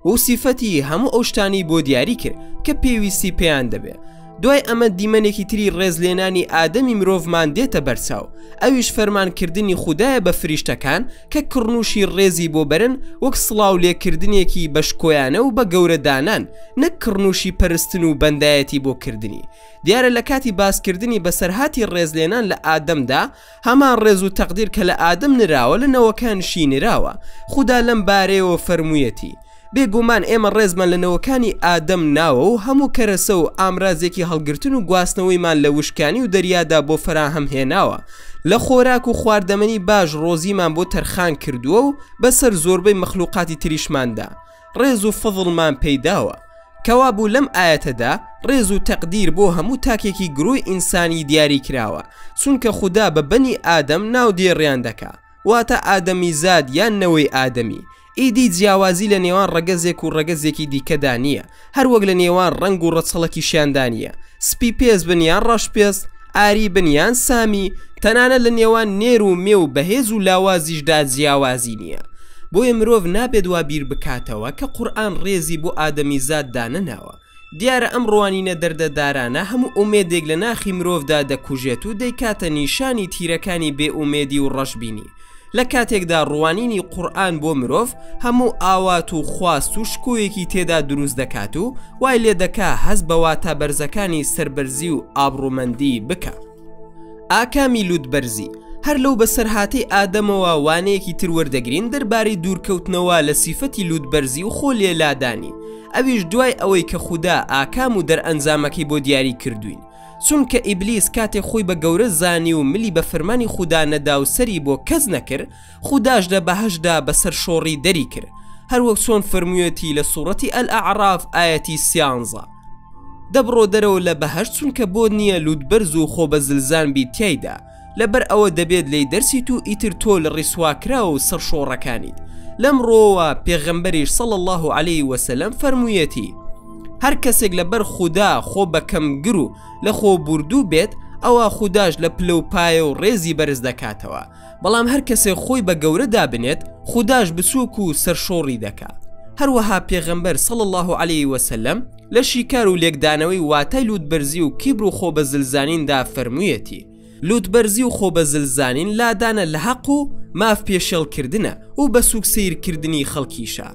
و سیفەتی هەموو ئەو شتانەی بۆ دیاری کرد کە پێویستی پێیان دەبێ. دوای ئەمە دیمەنێکی تری ڕێزلێنانی ئادەمی مرۆڤمان دێتە بەرچاو، ئەویش فەرمانکردنی خودایە بە فریشتەکان کە کڕنووشی ڕێزی بۆ بەرن وەک سڵاو لێکردنێکی بە شکۆیانە و بە گەورە دانان، نەک کڕنووشی پەرستن و بەندایەتی بۆ کردنی. دیارە لە کاتی باسکردنی بەسەرهاتی ڕێزلێنان لە ئادەمدا، هەمان ڕێز و تەقدیر کە لە ئادەم نراوە لە نەوەکانیشی نراوە، خودا لەم بارەیەوە فەرموویەتی، بێگومان ئێمە ڕێزمان لە نەوەکانی ئادەم ناوە و هەموو کەرەسە و ئامرازێکی هەڵگرتن و گواستنەوەیمان لە وشکانی و دەریادا بۆ فەراهەم هێناوە، لە خۆراک و خواردەمەنی باش ڕۆزیمان بۆ تەرخان کردووە و بەسەر زۆربەی مەخلوقاتی تریشماندا ڕێز و فەزڵمان پێی داوە. کەوابوو لەم ئایەتەدا ڕێز و تەقدیر بۆ هەموو تاکێکی گرۆی ئینسانی دیاری کراوە، چونکە خودا بە بەنی ئادەم ناودێڕیان دەکا، واتە ئادەمیزاد یان نەوەی ئادەمی، ئیدی جیاوازی لە نێوان ڕەگەزێک و ڕەگەزێکی دیکەدا نییە، هەروەک لە نێوان ڕەنگ و ڕەچەڵەکیشیاندا نییە، سپی پێست بن یان ڕەش پێست، ئاری بن یان سامی، تەنانەت لە نێوان نێر و مێ و بەهێز و لاوازیشدا جیاوازی نییە. بۆیە مرۆڤ نابێت وا بیر بکاتەوە کە قورئان ڕێزی بۆ ئادەمیزاد دانەناوە. دیارە ئەم ڕوانینە دەردەدارانە هەموو ئومێدێک لە ناخی مرۆڤدا دەکوژێت و دەیکاتە نیشانی تیرەکانی بێ ئومێدی و ڕەشبینی. لە کاتێکدا ڕوانینی قورئان بۆ مرۆڤ هەموو ئاوات و خواست و شکۆیەکی تێدا دروست دەکات و وای لێ دەکا هەست بە واتا بەرزەکانی سەربەرزی و ئابڕوومەندی بکا. ئاکامی لوتبەرزی، هەر لەو بەسەرهاتەی ئادەمەوە وانەیەکی تر وەردەگرین دەربارەی دوورکەوتنەوە لە سیفەتی لوتبەرزی و خۆ لێ لادانی، ئەویش دوای ئەوەی کە خودا ئاکام و دەرئەنجامەکەی بۆ دیاری کردووین. چونکە ئیبلیس کاتێ خۆی بە گەورە زانی و ملی بە فەرمانی خودا نەدا و سەری بۆ کەس نەکرد، خوداش لە بەهەشتدا بە سەرشۆڕی دەری کرد، هەروەک چۆن فەرموویەتی لە سوڕەتی الاعراف ئایەتی سیانزە، دە بڕۆ دەرەوە لە بەهەشت چونکە بۆت نییە لوتبەرز و خۆبەزلزان بیت تیایدا، لەبەر ئەوە دەبێت لێی دەرچیت و ئیتر تۆ لە ڕیسواکراو و سەرشۆڕەکانیت. لەم ڕووەوە پێغەمبەریش صلی اللە علیه وسلم فەرموویەتی، هەر کەسێک لەبەر خودا خۆ بە کەمگر و لە خۆبوردوو بێت ئەوا خوداش لە پلە و پایە و ڕێزی بەرز دەکاتەوە، بەڵام هەر کەسێک خۆی بە گەورە دابنێت خوداش بچووک و سەرشۆڕی دەکا. هەروەها پێغەمبەر صلی اللە علیه وسلم لە شیکار و لێکدانەوەی واتای لوتبەرزی و کیبر و خۆبەزلزانیندا فەرموویەتی، لوتبەرزی و خۆبەزلزانین لادانە لە هەق و ماف پێشێڵکردنە و بە سوک سەیرکردنی خەڵکیشە.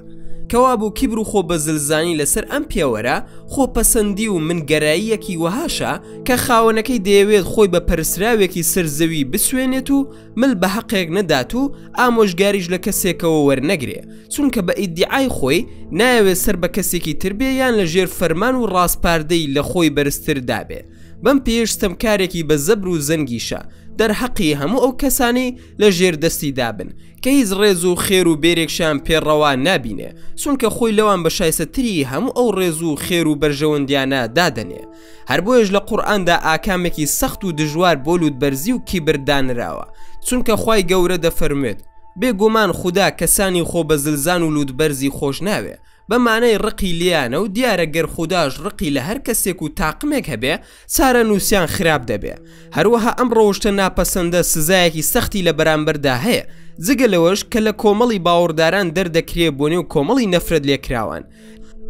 کەوابوو کیبر و خۆبەزلزانی لەسەر ئەم پێوەرە خۆپەسەندی و منگەراییەکی وەهاشە کە خاوەنەکەی دەیەوێت خۆی بە پەرستراوێکی سەر زەوی بسوێنێت و مل بە هەقێک نەدات و ئامۆژگاریش لە کەسێکەوە وەرنەگرێ چونکە بە ئیدیعای خۆی نایەوێت سەر بە کەسێکی تر بێ یان لە ژێر فەرمان و ڕاسپاردەی لە خۆی بەرزتر دابێ بەم پێیەش ستەمکارێکی بە زەبر و زەنگیشە دەرهەقی هەموو ئەو کەسانەی لە ژێر دەستی دابن کە هیچ ڕێز و خێر و بێرێکشیان پێ ڕەوا نابینێ چونکە خۆی لەوان بە شایسەتری هەموو ئەو ڕێز و خێر و بەرژەوەندیانە دادەنێ هەر بۆیەش لە قورئاندا ئاکامێکی سەخت و دژوار بۆ لوتبەرزی و کیبر دانراوە چونکە خوای گەورە دەفەرموێت بێگومان خودا کەسانی خۆبەزلزان و لوتبەرزی خۆش ناوێ بە مانای ڕقی لێیانە و دیارە گەر خوداش ڕقی لە هەر کەسێک و تاقمێک هەبێ چارەنووسیان خراپ دەبێ هەروەها ئەم ڕەوشتە ناپەسەندە سزایەکی سەختی لە بەرامبەردا هەیە جگە لەوەش کە لە کۆمەڵی باوەڕداران دەردەکرێ بۆ نێو کۆمەڵی نەفرەت لێکراوان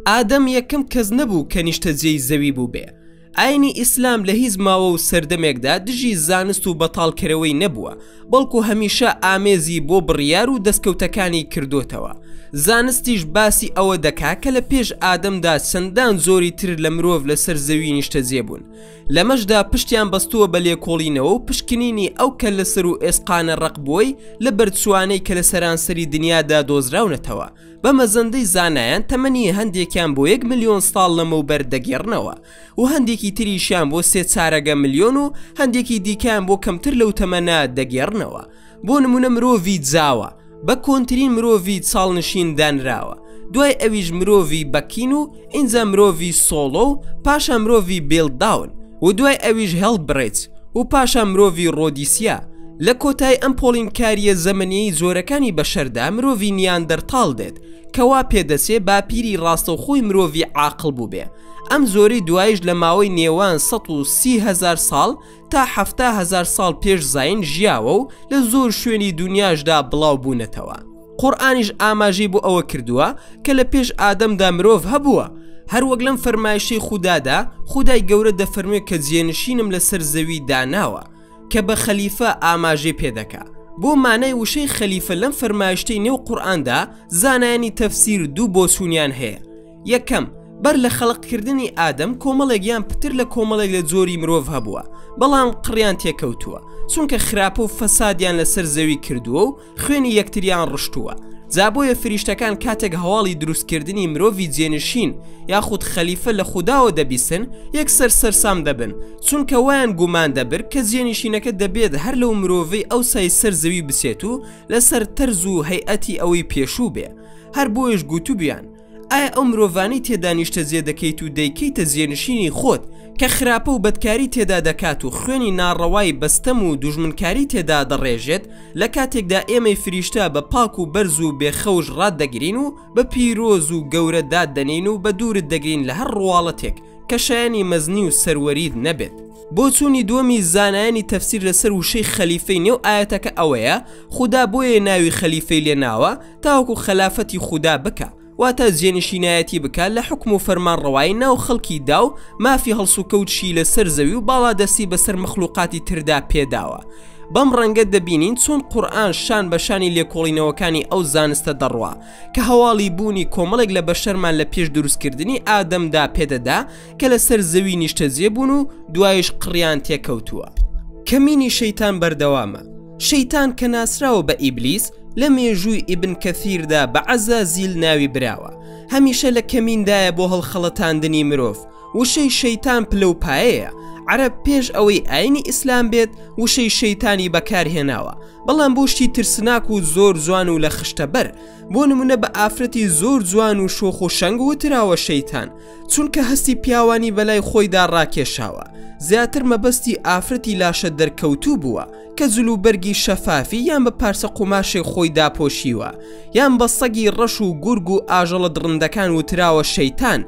ئادەم یەکەم کەس نەبوو کە نیشتەجێی زەوی بووبێ. ئاینی ئیسلام لە هیچ ماوە و سەردەمێکدا دژی زانست و بەتاڵکەرەوەی نەبووە، بەڵکو هەمیشە ئامێزی بۆ بڕیار و دەستکەوتەکانی کردۆتەوە. زانستیش باسی ئەوە دەکا کە لە پێش ئادەمدا چەندان جۆری تر لە مرۆڤ لەسەر زەوی نیشتەجێ بوون. لەمەشدا پشتیان بەستووە بە لێکۆڵینەوە و پشکنینی ئەو کەللەسەر و ئێسقانە ڕەقبووەی لە بەردچووانەی کە لە سەرانسەری دنیادا دۆزراونەتەوە. بە مەزەندەی زانایان تەمەنی هەندێکیان بۆ یەک ملیۆن ساڵ لەمەوبەر دەگێڕنەوە و هەندێکی تریشیان بۆ سێ چارەگە ملیۆن و هەندێکی دیکەیان بۆ کەمتر لەو تەمەنە دەگێڕنەوە. بۆ نمونە مرۆڤی جاوە بە کۆنترین مرۆڤی چاڵنشین دانراوە. دوای ئەویش مرۆڤی بەکین و ئینجا مرۆڤی سۆڵۆ و پاشان مرۆڤی بیڵداون و دوای ئەویش هێڵبرێج و پاشان مرۆڤی ڕۆدیسیا. لە کۆتایی ئەم پۆڵینکارییە زەمەنییەی جۆرەکانی بەشەردا مرۆڤی نیاندەرتاڵ دێت کە وا پێدەچێ باپیری ڕاستەوخۆی مرۆڤی عاقڵ بووبێ. ئەم جۆرەی دواییش لە ماوەی نێوان 130 هەزار ساڵ تا 70 هەزار ساڵ پێش زایین ژیاوە و لە زۆر شوێنی دونیاشدا بڵاو بوونەتەوە. قورئانیش ئاماژەی بۆ ئەوە کردووە کە لە پێش ئادەمدا مرۆڤ هەبووە، هەروەک لەم فەرمایشەی خودادا خودای گەورە دەفەرموێ کە جێنشینم لەسەر زەوی داناوە کە بە خەلیفە ئاماژەی پێ دەکا. بۆ مانای وشەی خەلیفە لەم فەرمایشتەی نێو قورئاندا زانایانی تەفسیر دوو بۆچوونیان هەیە، یەکەم، بەر لە خەڵقکردنی ئادەم کۆمەڵێک یان پتر لە کۆمەڵێک لە جۆری مرۆڤ هەبووە، بەڵام قڕیان تێکەوتووە، چونکە خراپە و فەسادیان لەسەر زەوی کردووە و خوێنی یەکتریان ڕشتووە، جا بۆیە فریشتەکان کاتێک هەواڵی دروستکردنی مرۆڤی جێنشین یاخود خەلیفە لە خوداوە دەبیستن یەکسەر سەرسام دەبن، چونکە وایان گومان دەبرد کە جێنشینەکە دەبێت هەر لەو مرۆڤەی ئەوسای سەر زەوی بچێت و لەسەر تەرز و هەیئەتی ئەوەی پێشوو بێ، هەر بۆیەش گوتبویان، ئایا ئەو مرۆڤانەی تێدا نیشتەجێ دەکەیت و دەیکەیتە جێنشینی خۆت کە خراپە و بەدکاری تێدا دەکات و خوێنی ناڕەوای بە ستەم و دوژمنکاری تێدا دەڕێژێت لە کاتێکدا ئێمەی فریشتە بە پاک و بەرز و بێ خەوش ڕاتدەگرین و بە پیرۆز و گەورە داتدەنێین و بە دوورت دەگرین لە هەر ڕواڵەتێک کە شایەنی مەزنی و سەروەریت نەبێت. بۆچوونی دووەمی زانایانی تەفسیر لەسەر وشەی خەلیفەی نێو ئایەتەکە ئەوەیە خودا بۆیە ناوی خەلیفەی لێ ناوە تاوەکو خەلافەتی خودا بکا واتە جێنشینایەتی بکا لە حوکم و فەرمانڕەوایی ناو خەڵکی دا و مافی هەڵسوکەوتشی لە سەر زەوی و باڵادەستی بەسەر مەخلوقاتی تردا پێداوە. بەم ڕەنگە دەبینین چۆن قورئان شان بە شانی لێکۆڵینەوەکانی ئەو زانستە دەڕوا کە هەواڵی بوونی کۆمەڵێک لە بەشەرمان لە پێش دروستکردنی ئادەمدا پێدەدا کە لەسەر زەوی نیشتەجێ بوون و دوایش قڕیان تێکەوتووە. کەمینی شەیتان بەردەوامە. شەیتان کە ناسراوە بە ئیبلیس، لە مێژووی ئیبن کەثیردا بە عەزازیل ناوی براوە. هەمیشە لە کەمیندایە بۆ هەڵخەڵەتاندنی مرۆڤ. وشەی شەیتان پلە و پایەیە. عەرەب پێش ئەوەی ئاینی ئیسلام بێت، وشەی شەیتانی بەکارهێناوە، بەڵام بۆ شتی ترسناک و زۆر جوان و لە خشتەبەر. بۆ نمونە بە ئافرەتی زۆر جوان و شۆخ و شەنگ وتراوە شەیتان. چونکە هەستی پیاوانی بەلای خۆیدا ڕاکێشاوە، زیاتر مەبەستی ئافرەتی لاشە دەرکەوتوو بووە کە جلوبەرگی شەفافی یان بە پارچە قوماشێک خۆی داپۆشیوە، یان بە سەگی ڕەش و گورگ و ئاژەڵە دڕندەکان وتراوە شەیتان،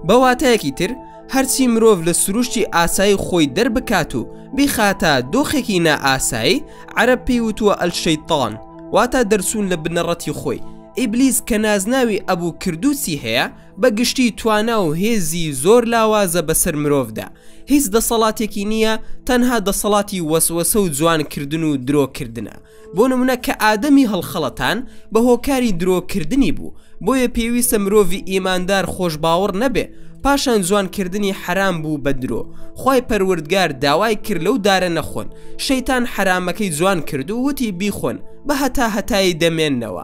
بە واتایەکی تر هەرچی مرۆڤ لە سروشتی ئاسایی خۆی دەربکات و بیخاتە دۆخێکی نائاسایی، عەرەب پێی وتووە الشیطان، واتە دەرچوون لە بنەڕەتی خۆی، ئیبلیس کە نازناوی ئەبو کردوسی هەیە، بە گشتی توانا و هێزی زۆر لاوازە بەسەر مرۆڤدا، هیچ دەسەڵاتێکی نییە تەنها دەسەڵاتی وەسوەسە و جوان کردن و درۆ کردنە، بۆ نمونە کە ئادەمی هەڵخەڵەتان بە هۆکاری درۆ کردنی بوو، بۆیە پێویستە مرۆڤی ئیماندار خۆشباوەڕ نەبێ، پاشان جوان کردنی حەرام بوو بە درۆ، خوای پەروردگار داوای کرد لەو دارە نەخۆن، شەیتان حەرامەکەی جوان کرد و وتی بیخۆن بە هەتا هەتایی دەمێننەوە.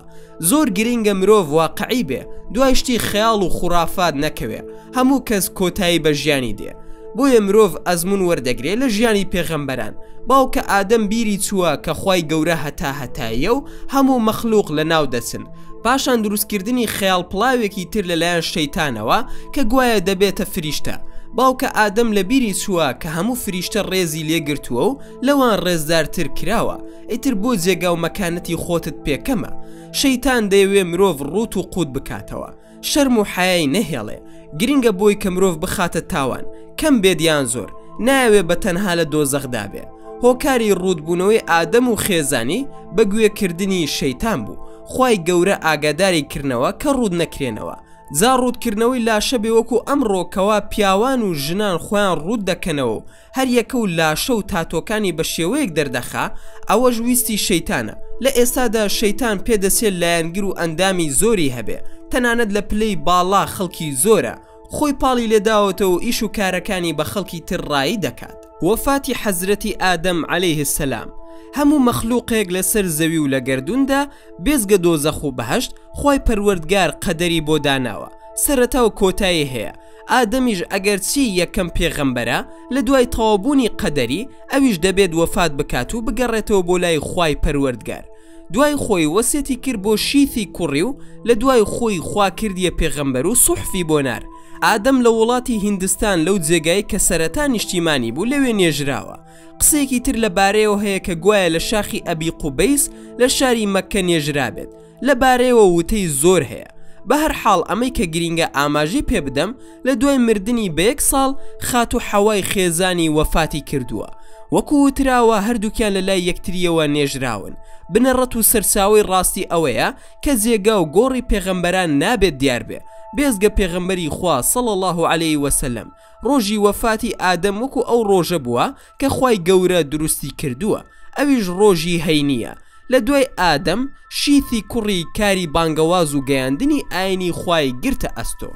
زۆر گرینگە مرۆڤ واقعی بێ دوای شتی خەیاڵ و خوڕافات نەکەوێ هەموو کەس کۆتایی بە ژیانی دێ بۆیە مرۆڤ ئەزمون وەردەگرێ لە ژیانی پێغەمبەران باوکە ئادەم بیری چووە کە خوای گەورە هەتا هەتاییە و هەموو مەخلوق لە ناو دەچن پاشان دروستکردنی خەیاڵ پڵاوێکی تر لەلایەن شەیتانەوە کە گوایە دەبێتە فریشتە باوکە ئادەم لە بیری چووە کە هەموو فریشتە ڕێزی لێگرتووە و لەوان ڕێزدارتر کراوە ئیتر بۆ جێگا و مەکانەتی خۆتت پێ کەمە؟ شەیتان دەیەوێ مرۆڤ ڕووت و قووت بکاتەوە، شەرم و حەیای نەهێڵێ، گرنگە بۆی کە مرۆڤ بخاتە تاوان، کەم بێت یان زۆر، نایەوێ بە تەنها لە دۆزەخدا بێ. هۆکاری ڕووت بوونەوەی ئادەم و خێزانی بە گوێ کردنی شەیتان بوو، خوای گەورە ئاگاداری کردنەوە کە ڕووت نەکرێنەوە، جا ڕووت کردنەوەی لاشە بێ وەکو ئەمڕۆ کەوا پیاوان و ژنان خۆیان ڕووت دەکەنەوە و هەر یەکە و لاشە و تاتۆکانی بە شێوەیەک دەردەخا، ئەوەش ویستی شەیتانە، لە ئێستادا شەیتان پێدەچێ لایەنگر و ئەندامی زۆری هەبێ، تەنانەت لە پلەی باڵا خەڵکی زۆرە، خۆی پاڵی لێداوەتەوە و ئیش و کارەکانی بە خەڵکی تر ڕایی دەکات. وەفاتی حەزرەتی ئادەم علیه السلام، هەموو مەخلوقێک لەسەر زەوی و لە گەردووندا بێجگە دۆزەخ و بەهەشت خوای پەروەردگار قەدەری بۆ داناوە، سەرەتا و کۆتایی هەیە، ئادەمیش ئەگەرچی یەکەم پێغەمبەرە، لە دوای تەواوبوونی قەدەری، ئەویش دەبێت وەفات بکات و بگەڕێتەوە بۆ لای خوای پەروەردگار. دوای خۆی وەسێتی کرد بۆ شیثی کوڕی و لە دوای خۆی خوا کردیە پێغەمبەر و سوحفی بۆ نارد. ئادەم لە وڵاتی هیندستان لەو جێگای کە سەرەتا نیشتیمانی بوو لەوێ نێژراوە. قسەیەکی تر لە بارەیەوە هەیە کە گوایە لە شاخی ئەبی قوبەیس لە شاری مەککە نێژرابێت. لە بارەیەوە وتەی زۆر هەیە. بە هەر حاڵ ئەمەی کە گرینگە ئاماژەی پێ بدەم لە دوای مردنی بە یەک ساڵ خاتوو حەوای خێزانی وەفاتی کردووە. وەکو وتراوە هەردووکیان لە لای یەکترییەوە نێژراون. بنەڕەت و سەرچاوەی ڕاستی ئەوەیە کە جێگا و گۆڕی پێغەمبەران نابێت دیار بێ بێزگە پێغەمبەری خوا صلی اللە علیە وسلم ڕۆژی وەفاتی ئادەم وەکو ئەو ڕۆژە بووە کە خوای گەورە دروستی کردووە ئەویش ڕۆژی هەینیە لە دوای ئادەم شیثی کوڕی کاری بانگەواز و گەیاندنی ئاینی خوای گرتە ئەستۆ.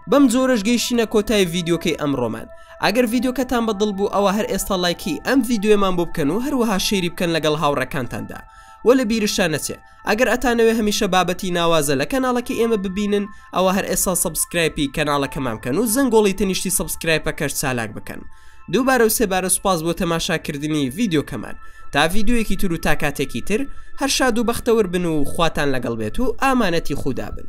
بەم جۆرەش گەیشتینە کۆتای ڤیدیۆکەی ئەمڕۆمان ئەگەر ڤیدیۆکەتان بە دڵ بوو ئەوە هەر ئێستا ڵایکی ئەم ڤیدیۆیەمان بۆ بکەن و هەروەها share ی بکەن لەگەڵ هاوڕێکانتاندا وە لە بیرشتان نەچێ ئەگەر ئەتانەوێ هەمیشە بابەتی ناوازە لە کەناڵەکەی ئێمە ببینن ئەوە هەر ئێستا subscribe ی کەناڵەکەمان بکەن و زەنگۆڵی تەنیشتی subscribe ەکەش چالاک بکەن دووبارە و سێبارە سوپاس بۆ تەماشاکردنی ڤیدیۆکەمان تا ڤیدیۆیەکی تر و تا کاتێکی تر هەر شاد و بەختەوەر بن و خواتان لەگەڵ بێت و ئامانەتی خودا بن.